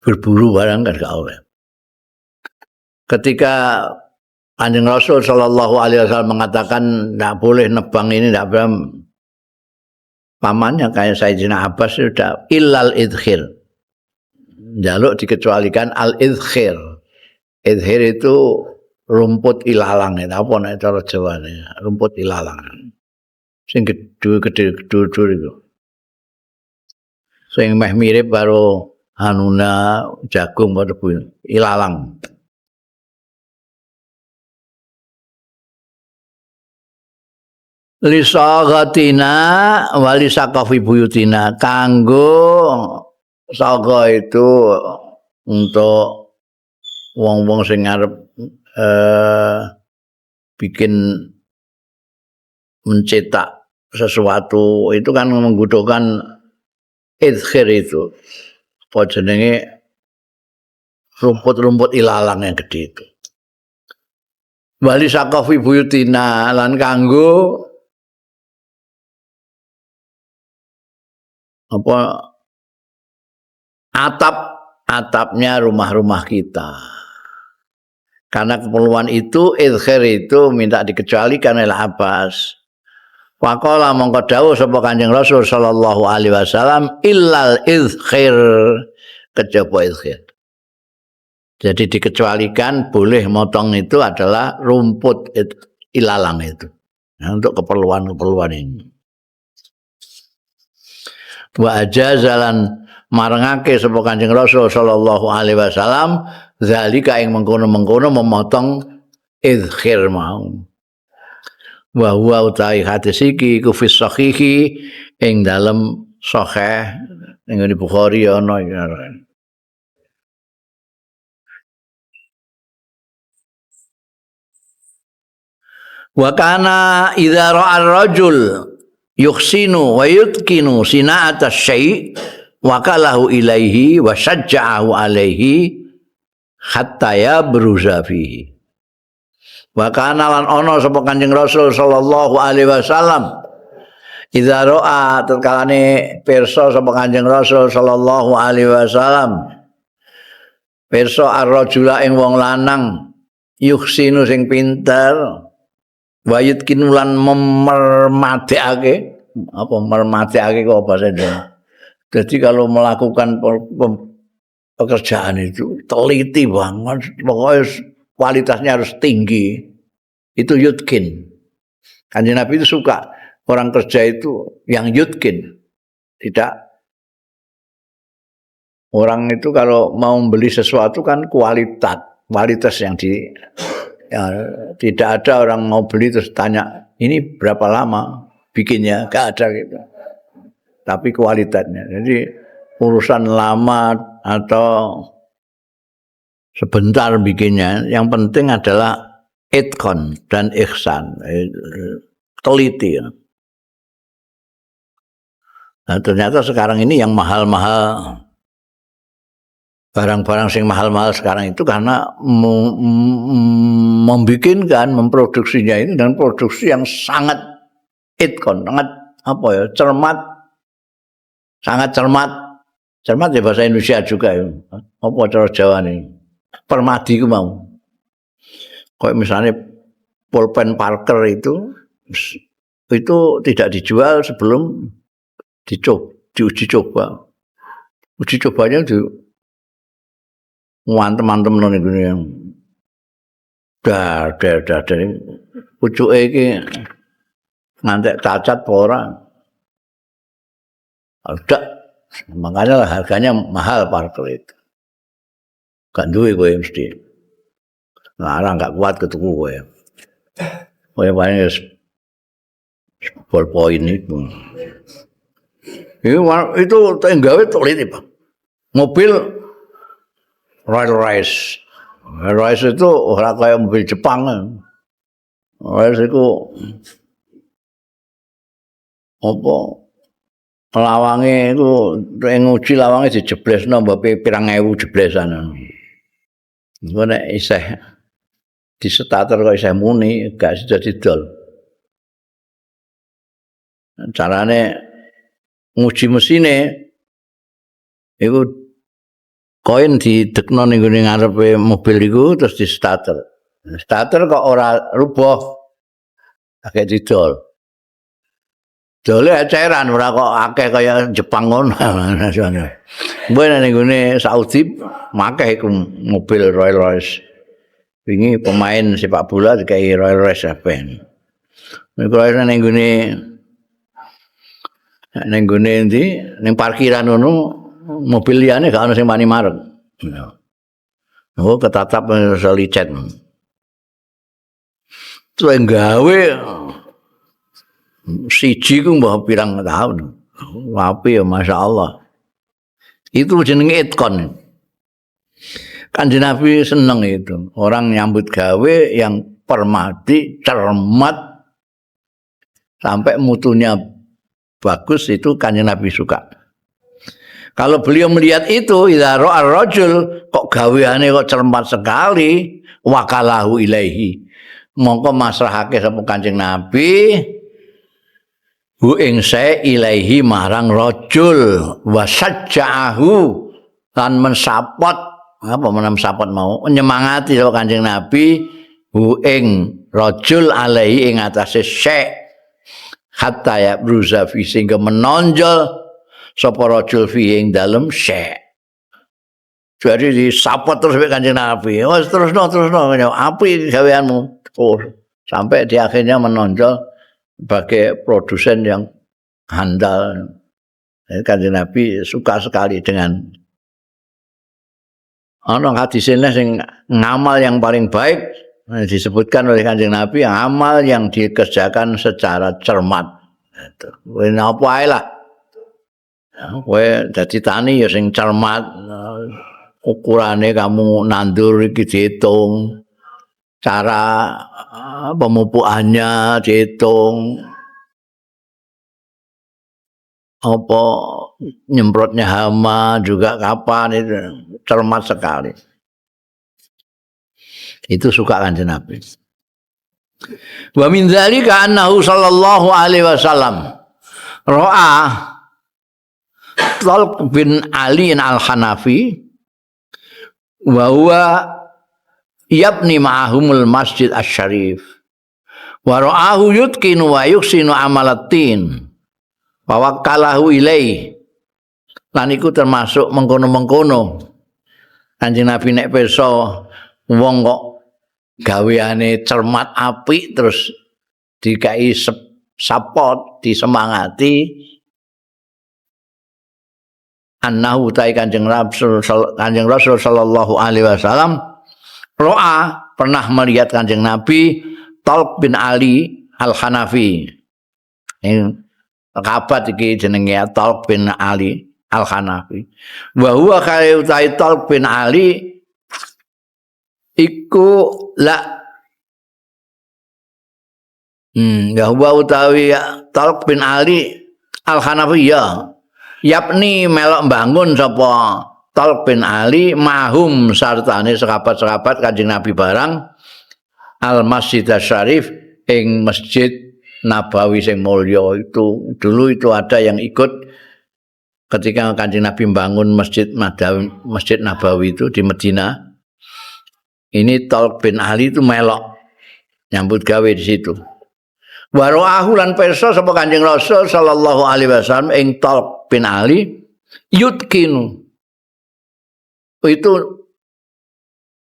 Berburu barang kan gak oleh. Ketika Kanjeng Rasul sallallahu alaihi wasallam mengatakan tidak boleh nebang ini, tidak boleh, pamannya kayak Sayyidina Abbas sudah illal idkhir. Njaluk dikecualikan al idkhir. Idkhir itu rumput ilalang, ya. Apa nek cara Jawane? Rumput ilalang. Sing gedhe-gedhe dhuwur itu. Sing meh mirip karo anuna jagung padha ilalang. Lisagatina walisaqafi buyutina, kanggo saga itu untuk wong-wong sing arep bikin mencetak sesuatu itu kan membutuhkan idkhir itu. Apa jenenge rumput-rumput ilalang yang gede itu. Walisaqafi buyutina lan kanggo apa atap-atapnya rumah-rumah kita. Karena keperluan itu idkhir itu minta dikecualikan oleh Abbas. Waqala mongko dawuh sapa Kanjeng Rasul sallallahu alaihi wasallam illal idkhir, kejaba idkhir. Jadi dikecualikan boleh motong itu adalah rumput ilalang itu. Nah, untuk keperluan-keperluan ini. Wa ajazalan marengake sapa Kanjeng Rasul sallallahu alaihi wasallam zalika ing mengkono-mengkono memotong idkhir mau. Wa huwa utawi hadis iki iku fi sahihi ing dalem sahih ing ngene Bukhari ana iki. Wa kana idza ra'a ar-rajul yuhsinu wa yutkinu sina'ata syai' wa kalahu ilaihi wa syajja'ahu alaihi hatta yabruza fihi. Wa kana lan ana sapa Kanjeng Rasul sallallahu alaihi wasallam idza ra'a tetkalane pirsa sapa Kanjeng Rasul sallallahu alaihi wasallam pirsa ar-rajula ing wong lanang yuhsinu sing pinter wa yutkinu lan memermadekake, apa mermadekake kok bahasa Indonesia. Jadi kalau melakukan pekerjaan itu teliti banget, pokoknya kualitasnya harus tinggi. Itu yutkin. Kanjeng Nabi itu suka orang kerja itu yang yutkin. Tidak, orang itu kalau mau beli sesuatu kan kualitas yang di ya, tidak ada orang mau beli terus tanya ini berapa lama bikinnya, gak ada gitu. Tapi kualitasnya. Jadi urusan lama atau sebentar bikinnya, yang penting adalah itkon dan ihsan, teliti. Nah, ternyata sekarang ini yang mahal-mahal, barang-barang sing mahal-mahal sekarang itu karena membikinkan, memproduksinya ini dan produksi yang sangat itkon, sangat apa ya, cermat, sangat cermat. Cermat ya bahasa Indonesia juga ya. Apa cara Jawa nih? Permadi ku mau. Kayak misalnya pulpen Parker itu tidak dijual sebelum diuji coba. Uji cobanya di ngantem-antem nang ngene yang dar dar dar dar pucuke iki ngantek cacat apa ora. Ada. Makanya lah harganya mahal Parker itu. Gak duwe kowe mesti. Larang gak kuat ketuku kowe. Kowe paling wis ballpoint itu. Itu gawe teliti, Pak. Mobil Rolls Royce. Rolls Royce itu ora kaya mobil Jepang. Rolls itu Apa lawange iku nguji lawange dijeblesno mbok pirang ewu jeblesan. Engko nek isih distarter kok isih muni gak sida didol. Carane nguji mesine iku koin didekno ning gone ngarepe mobil iku terus di starter. Starter kok ora rubuh agek didol. Dole eceran ora kok akeh kaya Jepang ngono. Mbok nek ning gone Saudi makeh iku mobil Rolls Royce. Wingi pemain sepak bola dikai Rolls Royce kabeh. Nek ning gone ning gone endi ning parkiran ngono mobil liyane gak ono sing wani marek. Oh ketatap selicet. Terus gawe siji ku mbah pirang tahun. Apik ya masyaallah. Itu jenenge itkon. Kanjeng Nabi seneng itu. Orang nyambut gawe yang permati, cermat sampai mutunya bagus itu Kanjeng Nabi suka. Kalau beliau melihat itu, idza ra'a rajul kok gaweane kok cermat sekali, wakalahu ilaihi. Mongko masrahake sapa Kanjeng Nabi hu ing ilaihi marang rajul wa sajja'ahu lan mensapot apa mensapot mau nyemangati sapa Kanjeng Nabi hu ing rajul alaihi ing atase syekh hatta ya bruza fi sehingga menonjol sapa rajul fi ing dalem syekh. Jadi disapot terus sampai Kanjeng Nabi. Oh, terusno apik gaweanmu. Oh, sampai di akhirnya menonjol sebagai produsen yang handal. Jadi Kanjeng Nabi suka sekali dengan ana hadisene sing ngamal yang paling baik disebutkan oleh Kanjeng Nabi, amal yang dikerjakan secara cermat. Kowe napa ae lah. Kowe dadi tani ya sing cermat, ukurane kamu nandur iki dihitung, cara pemupukannya dihitung, apa nyemprotnya hama juga kapan, itu cermat sekali. Itu suka Kanjeng Nabi. Wa min dzalika annahu sallallahu alaihi wasallam ra'a Talq bin Ali al-Hanafi wa huwa yabni ma'ahumul masjid asy-syarif wa ra'ahu yutkinu wa yuhsinu amalatin wa wakkalahu ilaihi. Lan iku termasuk mengkono-mengkono. Kanjeng Nabi nek pirsa wong kok gaweane cermat apik terus dikai support, disemangati. Annahu ta Kanjeng Rasul sallallahu alaihi wasallam ro'a pernah melihat Kanjeng Nabi Talq bin Ali Al-Hanafi. Ini kabat iki jenenge Talq bin Ali Al-Hanafi. Wa huwa kale utawi Talq bin Ali iku la ya huwa utawi Talq bin Ali Al-Hanafi ya yapni melok bangun sapa Talq bin Ali mahum sartane sahabat-sahabat Kanjeng Nabi barang Al Masjid Syarif ing Masjid Nabawi sing mulya itu. Dulu itu ada yang ikut ketika Kanjeng Nabi bangun Masjid Masjid Nabawi itu di Medina. Ini Talq bin Ali itu melok nyambut gawe di situ. Waro'ahu lan pirsa sapa Kanjeng Rasul sallallahu alaihi wasallam ing Talq bin Ali yutkinu. Itu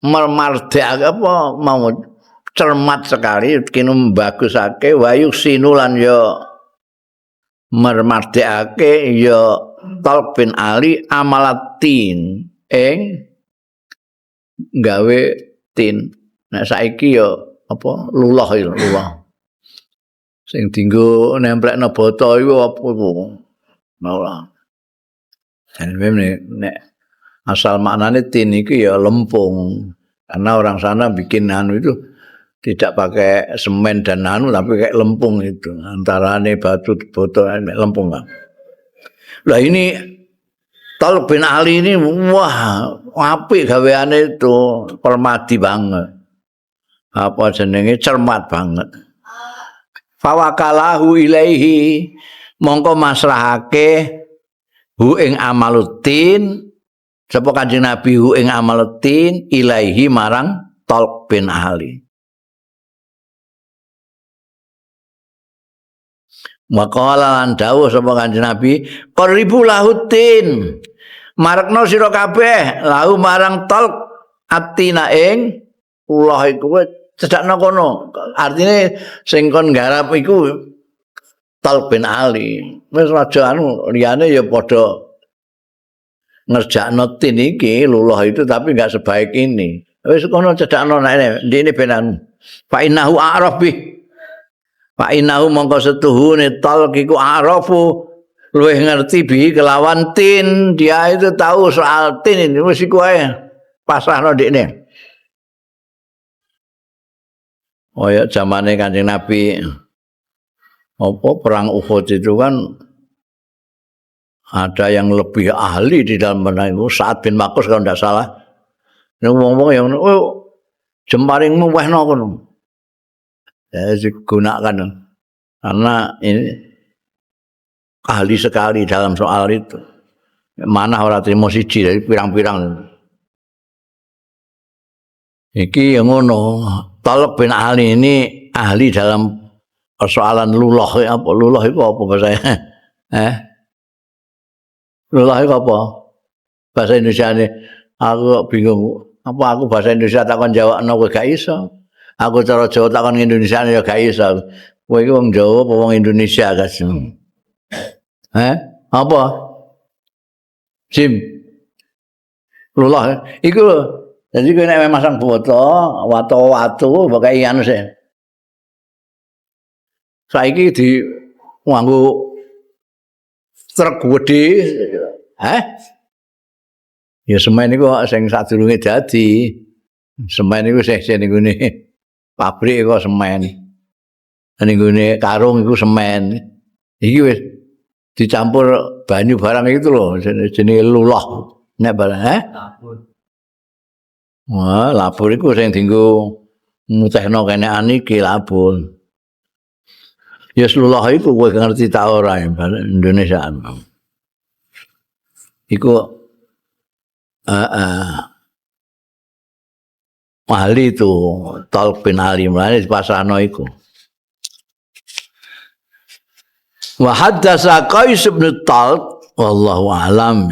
mermardek apa mau cermat sekali, yutkinu bagusake wa yuksinu lan ya mermardekake ya Talq bin Ali amalatin ing gawe tin. Nek saiki ya apa luloh itu, luloh. Sing dienggo nemplekno bata iku apa iku? Ora. Nek asal maknane tin iki ya lempung. Karena orang sana bikin anu itu Tidak pakai semen dan anu tapi kayak lempung itu antarane batu botol lempung. Lah ini Thalq bin Ali ini wah apik gaweane itu, permadi banget. Apa jenenge cermat banget. Fawakalahu ilaihi mongko masrahake hu ing amalutin sapa Kanjeng Nabi hu ing amalutin ilaihi marang Thalq bin Ali. Maqala lan dawuh sapa Kanjeng Nabi, qaribu lahutin. Marekno sira kabeh lahu marang Thalq atina ing ulah iku cedakno kono. Artine sing kon garap iku Thalq bin Ali. Wis raja anu liyane ya padha ngerjakno tin iki lulah itu tapi enggak sebaik ini. Wis kono cedakno nek ndine ben anu. Fa innahu a'raf bih. Fa innahu mongko setuhune Thalq iku a'rafu luwih ngerti bi kelawan tin, dia itu tahu soal tin ini wis iku ae pasrahno ndekne. Oh ya zamane Kanjeng Nabi apa perang Uhud itu kan ada yang lebih ahli di dalam perang itu Sa'ad bin Waqqas kalau ndak salah. Nek wong-wong yang oh jemparingmu wehno kono. Ya digunakan karena ini ahli sekali dalam soal itu. Manah ora trimo siji dari pirang-pirang. Iki yang ngono, Thalq bin Ali ini ahli dalam persoalan luloh apa? Luloh itu apa bahasanya? Luloh itu apa? Bahasa Indonesia ini aku bingung. Apa aku bahasa Indonesia takon jawabno kowe gak iso. Aku cara Jawa takon Indonesia ya gak iso. Kowe iki wong Jawa apa wong Indonesia guys? Apa? Sim. Luloh iku lho. Jadi kowe nek masang botol, watu-watu pokoke anu sih. Saiki di nganggo truk gedhe. Ya semen iku sing sadurunge dadi. Semen iku sing ning gone pabrik iku semen. Ning gone karung iku semen. Iki wis dicampur banyu barang itu lho jenenge luloh. Nek barang Labur. Wah, labur iku sing dienggo mutehno kenekan iki labur. Ya luloh iku kowe ngerti ta ora Indonesia. Iku ahli itu Thalq bin Ali mulane dipasrahno iku. Wa haddatsa Qais bin Thalq wallahu a'lam.